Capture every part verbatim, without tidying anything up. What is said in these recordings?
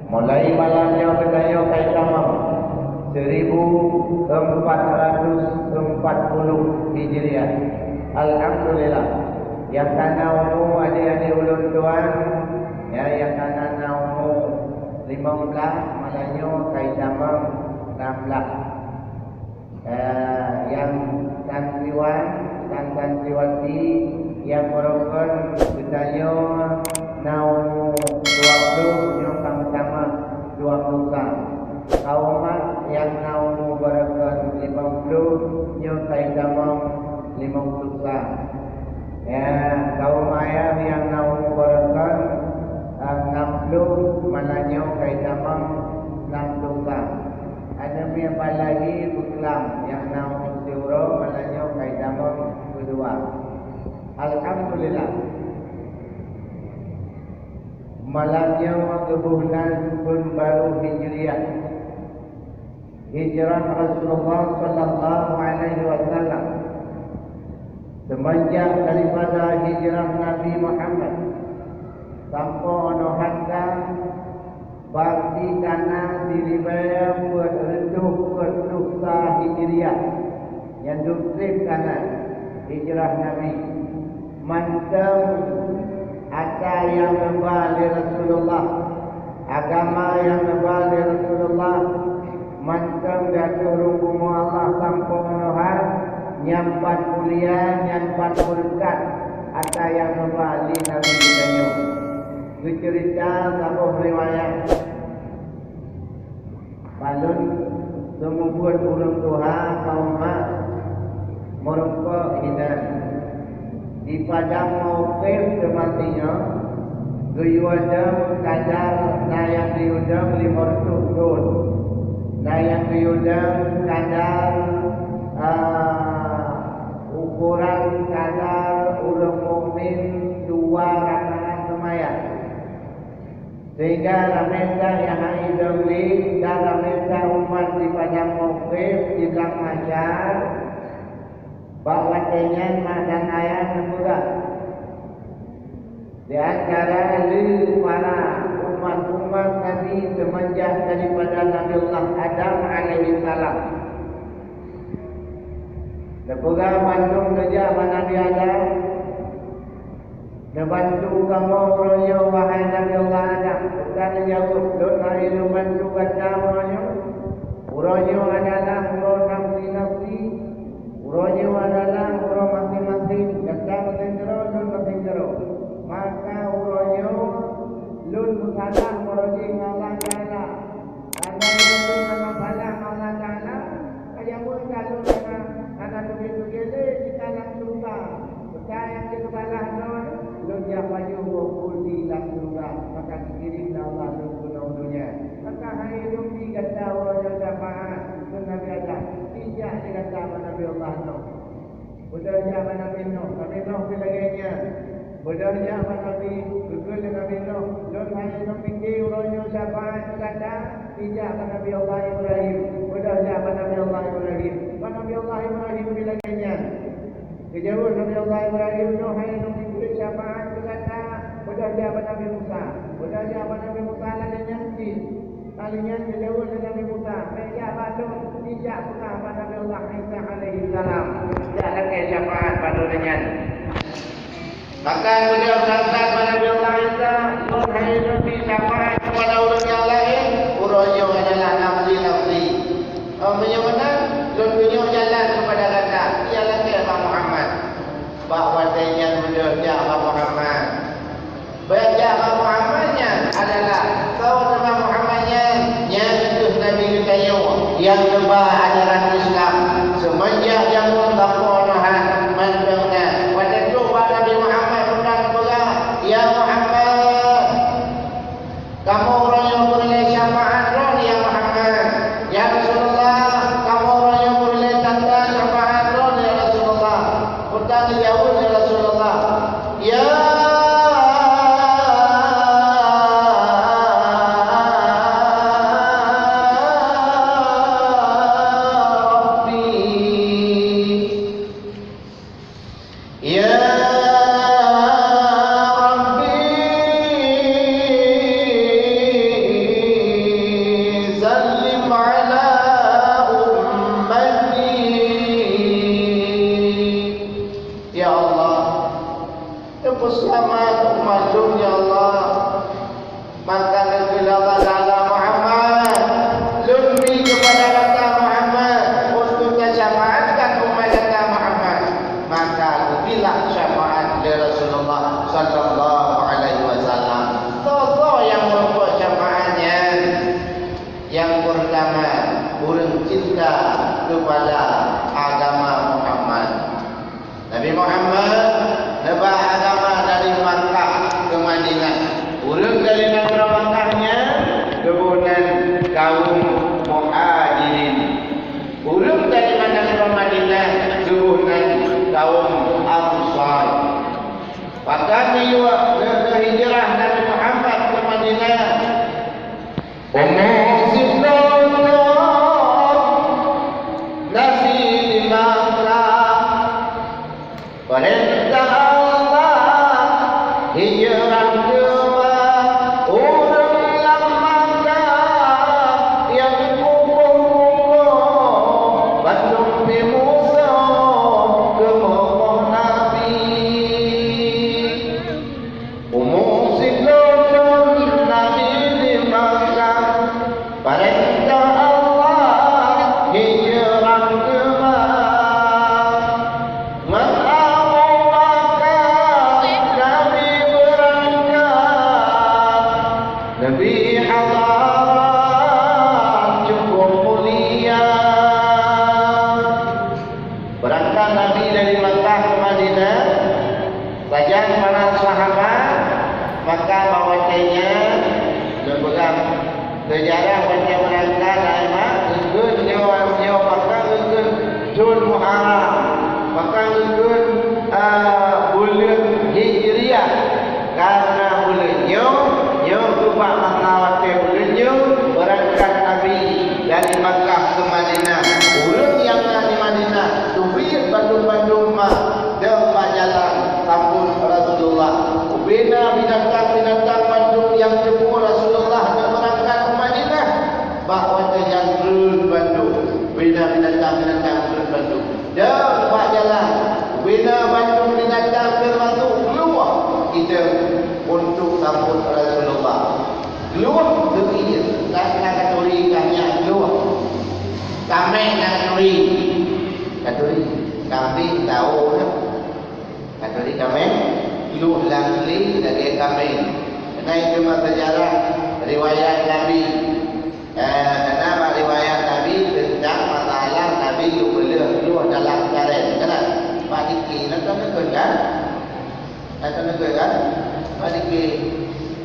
Mulai malam nyoe geutanyoe ka itamong seribu empat ratus empat puluh Hijriah. Alhamdulillah. Nyang ka na umu adik-adik ulôn tuan, ya, nyang ka na umu limong blah, malam nyoe ka itamong nam blah. Eh, nyang santriwan dan santriwati nyang barokon geutanyoe na umu dua ploh nyoe ka meutamah dua ploh sa. Kaum mak nyang na umu barokon limong ploh nyoe ka itamong limong ploh sa. Ya, kaum ayah nyang na umu barokon, eh, nam ploh, malam nyoe ka itamong nam ploh sa. Aneuk miet balahi beuklam nyang na umu siuroe, malam nyoe ka itamong keudua. Alhamdulillah. Malam nyoe geuboh nan phon barô Hijriah. Hijrah Rasulullah sallallahu alaihi wasallam. Seumanjak daripada hijrah Nabi Muhammad sampoe 'oh noe hasta, Berarti ka na siribèe peuet reutôh peuet ploh sa Hijriah, nyang dum treb ka na hijrah Nabi. Mantong atra nyang neuba lé Rasulullah, agama nyang neuba lé Rasulullah, mantong di ateueh rhueng bumoe Allah sampoe meunohat, nyan pat mulia, nyan pat beureukat atra nyang neuba lé Nabi geutanyoe. Geuceurita saboh riwayat, bak lôn seumeubeuet ureueng tuha kaum mak meurumpok hinan. Di Padang Mauqif teuma singoh geuyue dong kadar, na nyang geuyue dong limong reutôh thon, na nyang geuyue dong kadar, a, ukoran kadar ureueng mukmin dua rakaat seumayang. Sehingga ramé that nyang hana idong lé dan ramé that umat di Padang Mauqif di blang mahsyar, bak watèe nyan mak dan ayah neupeugah, di antara lé para umat-umat Nabi seumanjak daripada Nabi Allah Adam alaihissalam. Neupeugah bandum neujak bak Nabi Adam, "Neubantu kamoe uroe nyoe, wahai Nabi Allah Adam." Gata neujaweueb, "Lôn hana lôn bantu gata uroe nyoe. Uroe nyoe adalah uroe nafsi-nafsi. Uroe nyoe adalah uroe maséng-maséng. Gata maséng keudroe, lôn maséng keudroe. Maka uroe nyoe lôn meusalah meureuji ngon Allah Taala." Karena lôn hana salah ngon Allah Taala, ka jamén ka lôn hana, hana teubiet-teubiet lé kita lam syeuruga. Peue nyang teusalah lôn, lôn jak pajoh boh kursi lam syeuruga, maka geukirém lé Allah lôn keunoe donya. Maka hai lôn bi gata uroe nyoe syafaat keu Nabi Adam, ijak lé gata bak Nabi Allah Nuh. Beudôh jak bak Nabi Nuh, Nabi Nuh pih lagèe nyan. Beudôh jak bak Nabi, geukheun lé Nabi Nuh, "Lôn hana lôn pike uroe nyoe syafaat keu gata, ijak bak Nabi Allah Ibrahim." Beudôh jak bak Nabi Allah Ibrahim. Bak Nabi Allah Ibrahim pih lagèe nyan. Geujaweueb Nabi Allah Ibrahim, "Lôn hana lôn pike syafaat keu gata." Beudôh jak bak Nabi Musa. Beudôh jak bak Nabi Musa lagèe nyan cit. Kali nyan geujaweueb lé Nabi Musa, "Bèk jak bak lôn, ijak peugah bak Nabi Allah Isa alaihissalam, jak lakèe syafaat bak lôn nyan." Maka beudôh that-that bak Nabi Allah Isa, "Lôn hana lôn bi syafaat keupada ureueng nyang laén, uroe nyoe adalah nafsi-nafsi. Oh, meunyoe meunan, lôn tunjok jalan keupada gata, jak lakèe bak Muhammad." Bak watèe nyan beudôh jak bak Muhammad. Bèk jak bak Muhammad nyan adalah, soe teuma Muhammad nyan? Nyan kheueh Nabi geutanyoe nyang neuba ajaran Islam. Seumanjak jameun sampoe noe hana mantong na. Watèe trok bak Nabi Muhammad, peue neupeugah, "Ya Muhammad, kamoe uroe nyoe peureulèe syafaat droe, ya Muhammad." "Ya Rasulullah, kamoe uroe nyoe peureulèe tanda syafaat droe, ya Rasulullah." Peue geujaweueb lé Rasulullah, "Ya Rabbi, ya Rabbi." Ya Allah, neupeuseulamat umat lôn, ya Allah. Maka geukheun lé Allah Taala, "Muhammad, lôn bi keupada gata, Muhammad, untuk tasyafaatkan umat gata, Muhammad." Maka geubilah syafaat lé Rasulullah sallallahu alaihi wasallam. Soe-soe nyang meubuet syafaat nyan? Nyang peurtama, ureuëng cinta keupada agama Muhammad. Nabi Muhammad neuba agama dari Makkah keu Madinah. Ureuëng dari nanggroe Makkah nyan geuboh nan kawöm Muhajirin. Ureuëng dari nanggroe Madinah geuboh nan kawöm Ansar. Bahkan neu-, neu-, neuhijrah Nabi Muhammad keu Madinah. Umu sidroe Nabi di Makkah, peurintah Allah hijrah teuma ureuëng lam Makkah nyang kukoh-kukoh bandum pih musoh keu momoh Nabi. Umu sidroe Nabi di Makkah, peurintah Allah hijrah teuma. Ngon Abu Bakar Nabi beurangkat, Nabi hadarat cukup mulia. Beurangkat Nabi dari Makkah keu Madinah, sajan para sahabat, maka bak watée nyan neupeugah seujarah watée beurangkat, ai mak, geukheun nyoe, nyoe maka geukheun thon Muharram, maka geukheun, a, buleuen Hijriah. Karena buleuen nyoe, nyoe keubah masa watée buleuen nyoe beurangkat Nabi dari Makkah keu Madinah. Ureuëng nyang na di Madinah teubiet bandum-bandum ma dan bak jalan sampot Rasulullah. Ubena binatang-binatang bandum nyang teupeu Rasulullah nyang beurangkat keu Madinah bak watée nyan treun bandum. Ubena binatang-binatang treun bandum. Dan bak jalan, ubena bandum binatang teumasok glueh idong untuk sampot Rasulullah. Glueh geuiet, ka, ka katuri ka nyak glueh. Kaméng na katuri. Katuri. Kambing tahu lah. Katuri kaméng. Glueh lam lé lagée kaméng. Keunan itu mah seujarah riwayat Nabi. Eh, na bak riwayat Nabi teuntang masalah Nabi geupeuleueh glueh dalam karét. Keunan? Bak dike, na teuneukeuh kan? Na teuneukeuh kan? Bak dike.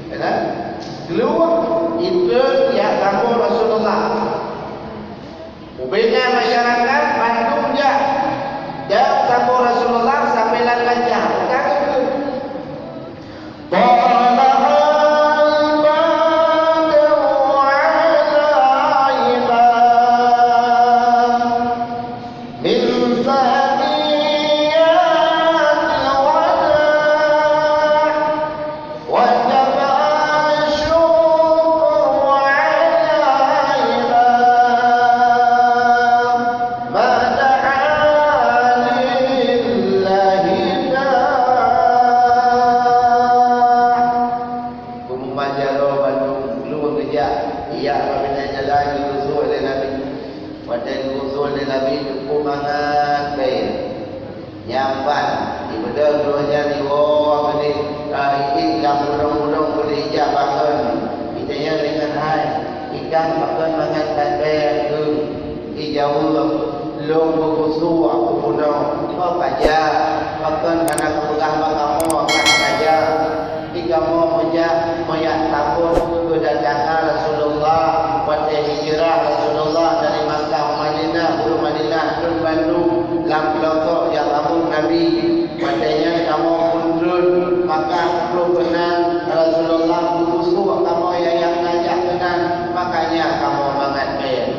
Keunan? Glueh itu jak sampot Rasulullah. Ubena masyarakat bandum jak jak sampot Rasulullah sampai lam kancah. Ka geukheun. طلع البدر علينا من ثنيات الوداع وجب الشكر علينا ما دعا لله داع. Peumeupan jaroe bandum glueng geujak, jak bak binéh jalan geugusôi lé Nabi. Watée geugusôi lé Nabi, teupeu mangat bée. Nyan ban, ibeudôh droe nyan iwoe keudeh, ka iék lam ulông-ulông keudeh ijak pakon. Itanyong deungon hai, "Ikang pakon mangat that bée, Teungku?" Ijaweueb, "Lôn beugusôi keu bunoe." "Ho ka jak? Pakon hana kapeugah bak kamoe kah ka jak?" Di kamoe meujak, meujak sambot keudatangan Rasulullah, watée hijrah Rasulullah dari Makkah u Madinah, u Madinah, treun bandum lam peulosok jak sambot Nabi. Watée nyan kamoe phon treun, maka troh keunan Rasulullah geupeusuet kamoe nyang tajak keunan, makanya kamoe mangat bée.